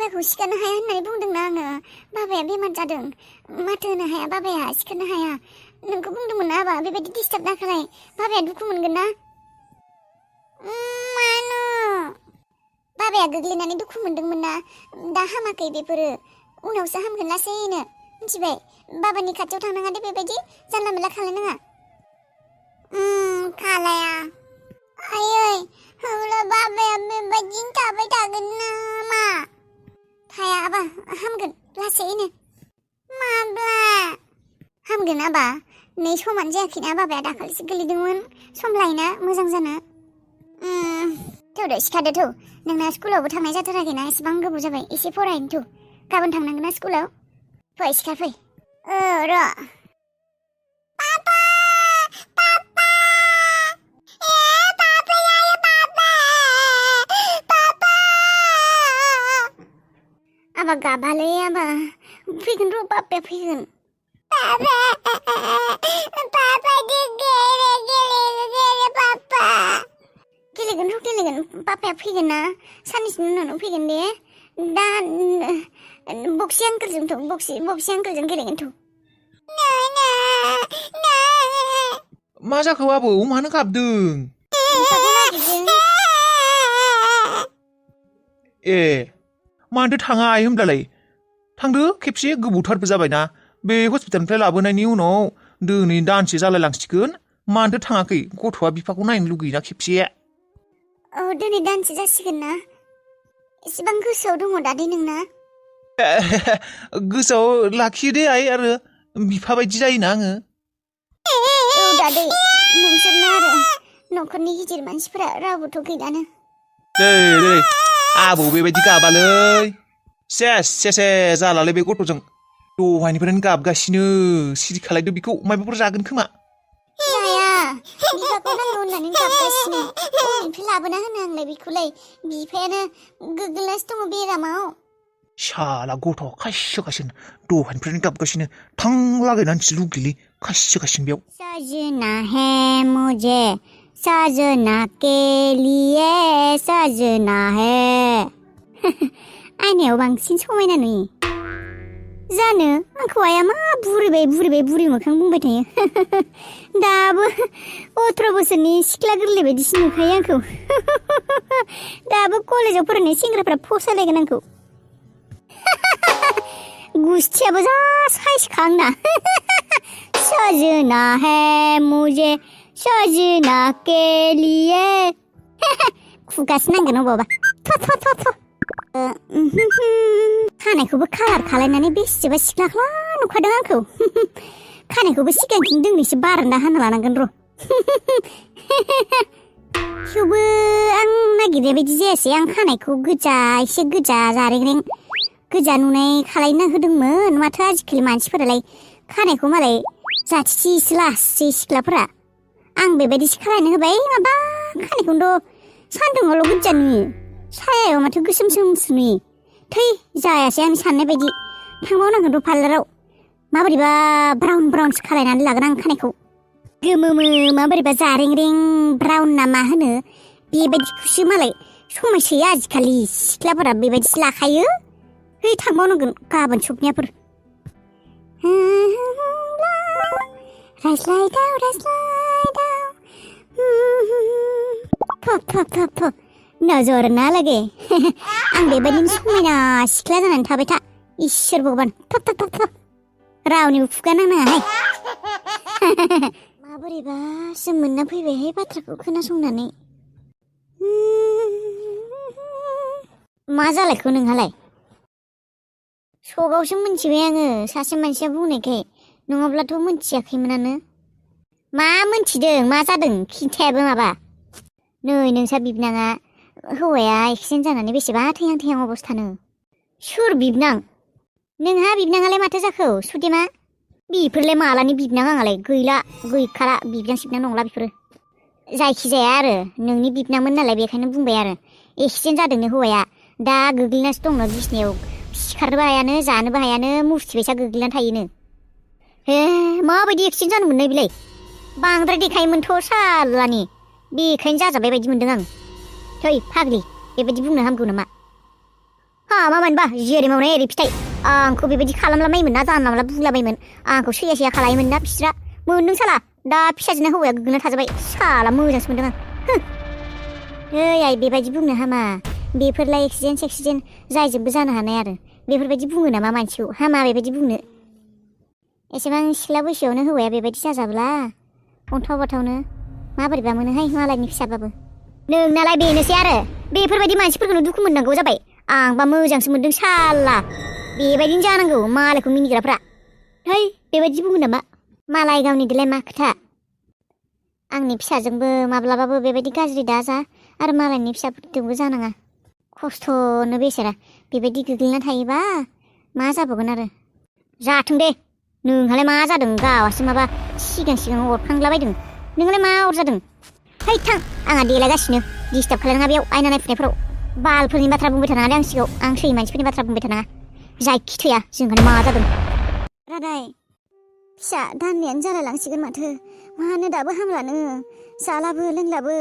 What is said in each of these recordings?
बाबाखौ सिखारनो हाया होननानै बुंदोंना आङो बाबाया बेमार जादों माथो होनो हाया बाबाया सिखारनो हाया नोंखौ बुंदोंमोन ना आबा बेबायदि डिस्टार्ब दाखालाय बाबाया दुखु मोनगोन ना मानो बाबाया गोग्लैनानै दुखु मोनदोंमोन ना दा हामाखै बेफोरो उनावसो हामगोन लासैनो मिथिबाय बाबानि खाथियाव थांनाङा दे बेबायदि जानला मोनला खालायनाङा खालाया आयै होमब्ला बाबाया बेबायदिनो थाबाय थागोन नामा थाया आबा हामगोन लासैनो माब्ला हामगोन आबा नै समानो जायाखैना बाबाया दाखालिसो गोलैदोंमोन सम लायना मोजां जानो थौदो सिखारदो थौ नोंना स्कुलावबो थांनाय जाथाराखैना एसेबां गोबाव जाबाय एसे फरायनो थौ गाबोन थांनांगोन ना स्कुलाव फै सिखार फै र' आबा गाबालै आबा फैगोन र' बाबाया फैगोन गेलेगोन र' गेलेगोन बाबाया फैगोन ना साननैसोनि उनाव फैगोन दे दा बक्सि आंकोलजों गेलेगोन थ' मा जाखो आबौ मानो गाबदों ए मानोथो थाङा आइ होमब्लालाय थांदो खेबसे गोबावथारबो जाबायना बे हस्पिटालनिफ्राय लाबोनायनि उनाव दिनै दानसे जालायलांसिगोन मानोथो थाङाखै गथ'आ बिफाखौ नायनो लुगैयोना खेबसे दिनै दानसे जासिगोन ना एसेबां गोसोआव दङ दादै नोंना गोसोआव लाखियो दे आइ आरो बिफा बायदि जायोना आङो दादै नोंसोरनो आरो न'खरनि गिदिर मानसिफोरा रावबोथ' गैलानो दे आबौ बेबायदि गाबालै सेसे जालालै बे गथ'जों दहायनिफ्रायनो गाबगासिनो सिरि खालायदो बेखौ माबाफोर जागोन खोमा जाया बिफाखौ नांगौ होननानै गाबगासिनो अबेनिफ्राय लाबोना होनो आंलाय बेखौलाय बिफायानो गोग्लैनासो दङ बेरामाव शाला गथ' खासिनो दहायनिफ्रायनो गाबगासिनो थां लागायनानैसो लुगैलै खासिगासिनो बेयाव सजना है मुझे सजना के लिए सजना है आयनायाव बांसिन समायना नुयो जानो आंखौ आइया मा बुरि मोखां बुंबाय थायो दाबो 18 बोसोरनि सिख्ला गोरलै बायदिसो नुखायो आंखौ दाबो कलेजाव फरायनाय सेंग्राफ्रा फसायलायगोन आंखौ गुस्थियाबो जा साइसखा आंना सजना है मुझे सजना के लिए खुगासो नांगोन अबावबा खानायखौबो कालार खालायनानै बेसेबा सिख्लाख्ला नुखादों आंखौ खानायखौबो सिगांथिं दोंनैसो बारान्दा हाना लानांगोन र' थेवबो आं नागिरनाय बायदि जायासै आं खानायखौ गोजा एसे गोजा जारें गोजा नुनाय खालायना होदोंमोन माथो आजिखालि मानसिफोरालाय खानायखौ मालाय जाथिसो लासै सिख्लाफोरा आं बेबायदिसो खालायनो होबाय माबा खानायखौनोथ' सान्दुङावल' गोजा नुयो सायायाव माथो गोसोमसो नुयो थै जायासै आंनि साननाय बायदि थांबावनांगोन र' पार्लाराव माबोरैबा ब्राउनसो खालायनानै लागोन आं खानायखौ गोमो माबोरैबा जारें ब्राउन ना मा होनो बेबायदिखौसो मालाय समायसोयो आजिखालि सिख्लाफोरा बेबायदिसो लाखायो है थांबावनांगोन गाबोन सबनियाफोर रायज्लायदाव नजर ना लगे आं बेबायदिनो समायना सिख्ला जानानै थाबाय था इसोर भगबान थप रावनिबो खुगा नांनाङाहाय माबोरैबासो मोनना फैबायहाय बाथ्राखौ खोनासंनानै मा जालायखो नोंहालाय सगावसो मोनथिबाय आङो सासे मानसिया बुंनायखाय नङाब्लाथ' मोनथियाखैमोनानो मा मोनथिदों मा जादों खिन्थायाबो माबा नै नोंसा बिबनाङा हौवाया एक्सिडेन्ट जानानै बेसेबा थैहां अबस्थानो सोर बिबनां नोंहा बिबनाङालाय माथो जाखो सुदेमा बेफोरलाय मालानि बिबनां आंहालाय गैखाला बिबनां सिबनां नंला बेफोरो जायखिजाया आरो नोंनि बिबनांमोन नालाय बेखायनो बुंबाय आरो एक्सिडेन्ट जादोंनो हौवाया दा गोग्लैनासो दंनो बिसिनायाव सिखारनोबो हायानो जानोबो हायानो मुस्ति बायसा गोग्लैनानै थायोनो हे माबायदि एक्सिडेन्ट जानो मोननाय बेलाय बांद्राय देखायोमोनथ' सालानि बेखायनो जाजाबाय बायदि मोनदों आं थै फाग्लि बेबायदि बुंनो हामगौ नामा हामामोनबा जेरै मावनाय एरै फिथाइ आंखौ बेबायदि खालामलाबायोमोन ना जानला मानला बुंलाबायोमोन आंखौ सैया खालायोमोन ना बिस्रा मोनदों साला दा फिसाजोना हौवाया गोग्गोना थाजाबाय साला मोजांसो मोनदों आं आइ बेबायदि बुंनो हामा बेफोरलाय एक्सिडेन्ट जायजोंबो जानो हानाय आरो बेफोरबायदि बुङो नामा मानसिखौ हामा बेबायदि बुंनो एसेबां सिख्ला बैसोआवनो हौवाया बेबायदि जाजाब्ला अन्थाव बाथावनो माबोरैबा मोनोहाय मालायनि फिसाबाबो नोंनालाय बेनोसै आरो बेफोरबायदि मानसिफोरखौनो दुखु मोननांगौ जाबाय आंबा मोजांसो मोनदों साला बेबायदिनो जानांगौ मालायखौ मिनिग्राफ्रा है बेबायदि बुङो नामा मालाय गावनिदोलाय मा खोथा आंनि फिसाजोंबो माब्लाबाबो बेबायदि गाज्रि दाजा आरो मालायनि फिसाफोरजोंबो जानाङा खस्थ'नो बेसेरा बेबायदि गोग्लैना थायोबा मा जाबावगोन आरो जाथों दे नोंहालाय मा जादों गावासो माबा सिगां अरफ्लांलाबायदों नोंहालाय मा अरजादों है थां आंहा देलायगासिनो डिस्टार्ब खालायनाङा बेयाव आयना नायफुनायफोराव बालफोरनि बाथ्रा बुंबाय थानाङा दे आं सिगाङाव आं थैयै मानसिफोरनि बाथ्रा बुंबाय थानाङा जायखि थैया जोंहालाय मा जादों रादाय फिसा दाननायानो जालायलांसिगोन माथो मानो दाबो हामलानो जालाबो लोंलाबो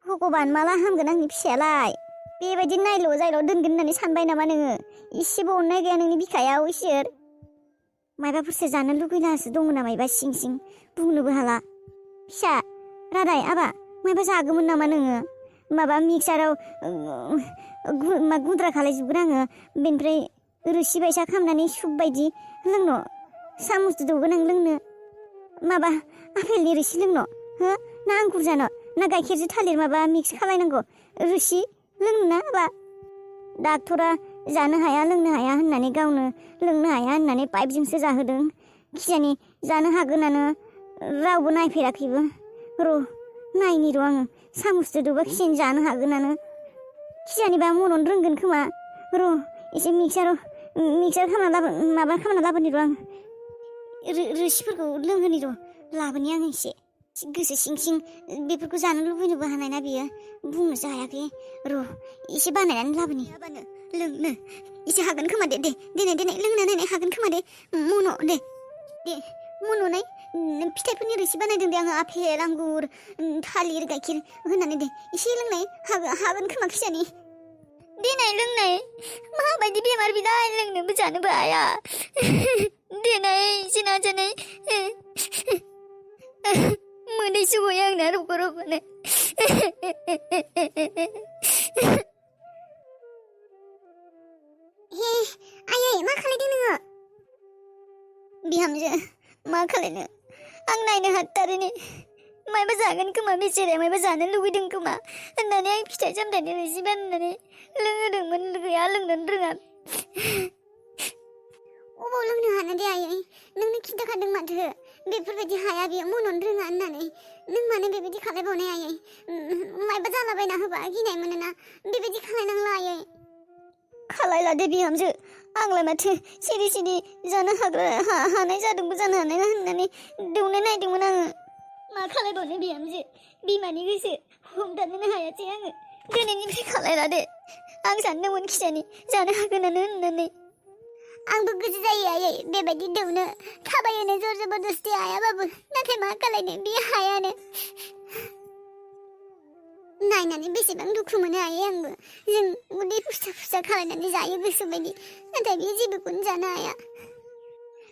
भगबान माला हामगोन आंनि फिसायालाय बेबायदि नायल' जायल' दोनगोन होननानै सानबाय नामा नोङो इसेबो अननाय गैया नोंनि बिखायाव इसोर मायबाफोरसो जानो लुगैनासो दङ ना मायबा सिं बुंनोबो हाला फिसा रादाय आबा मायबा जागौमोन नामा नोङो माबा मिक्साराव गुन्द्रा खालायजोबगोन आङो बेनिफ्राय रोसि बायसा खालामनानै सुप बायदि लोंनो सामुसजों दौगोन आं लोंनो माबा आपेलनि रोसि लोंनो हो ना आंगुर जानो ना गाइखेरजों थालिर माबा मिक्स खालायनांगौ रोसि लोंनो ना आबा डाक्टरा जानो हाया लोंनो हाया होननानै गावनो लोंनो हाया होननानै पाइपजोंसो जाहोदों खिजानि जानो हागोनानो रावबो नायफेराखैबो र' नायनि र' आङो सामुसजों दौबा खिजानि जानो हागोनानो खिजानिबा मन'नो रोंगोन खोमा र' एसे मिक्सार खालामना लाबोनि र' आं रोसिफोरखौ लोंहोनि र' लाबोनि आं एसे गोसो सिं बेफोरखौ जानो लुबैनोबो हानाय ना बियो बुंनोसो हायाखै र' एसे बानायनानै लाबोनि लोंनो एसे हागोन खोमा दे देनाय लोंनो नायनाय हागोन खोमा दे मन'नाय फिथाइफोरनि रोसि बानायदों दे आङो आपेल आंगुर थालिर गाइखेर होनानै दे एसे लोंनाय हागोन खोमा खिजानि देनाय लोंनाय माबायदि बेमार बिलाय लोंनोबो जानोबो हाया देनाय एसे नाजानाय मोदै सुग'यो आंना रग'नो हे आयै मा खालायदों नोङो बिहामजो मा खालायनो आं नायनो हाथारैनो मायबा जागोन खोमा बेचाराया मायबा जानो लुबैदों खोमा होननानै आं फिथाइ सामथाइनि रोसि बानायनानै लोंहोदोंमोन गैया लोंनोनो रोङा अबाव लोंनो हानो दे आयै नोंनो खिन्थाखादों माथो बेफोरबायदि हाया बियो मन'नो रोङा होननानै नों मानो बेबायदि खालायबावनाय आयै मायबा जालाबायना होबा गिनाय मोनोना बेबायदि खालायनांला आयै खालायला दे बिहामजो आंलाय माथो सिरि जानो हानाय जादोंबो जानो हानाय ना होननानै दौनो नायदोंमोन आङो मा खालायबावनो बिहामजो बिमानि गोसो हमथानोनो हायासै आङो दिनैनिफ्राय खालायला दे आं सानदोंमोन खिजानि जानो हागोनानो होननानै आंबो गोसो जायो आयै बेबायदि दौनो थाबायोनो जर जबरदस्ति हायाबाबो नाथाय मा खालायनो बे हायानो नायनानै बेसेबां दुखु मोनो आयै आंबो जों उदै फुसा खालायनानै जायो गोसोबायदि नाथाय बे जेबोखौनो जानो हाया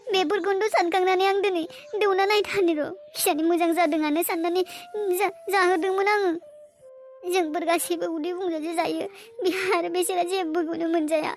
बेफोरखौनोथ' सानखांनानै आं दिनै दौना नायथारनि र' खिजानि मोजां जादोंआनो साननानै जाहोदोंमोन आङो जोंफोर गासैबो उदै बुंजासे जायो बिहा आरो बेसेरा जेबोखौनो मोनजाया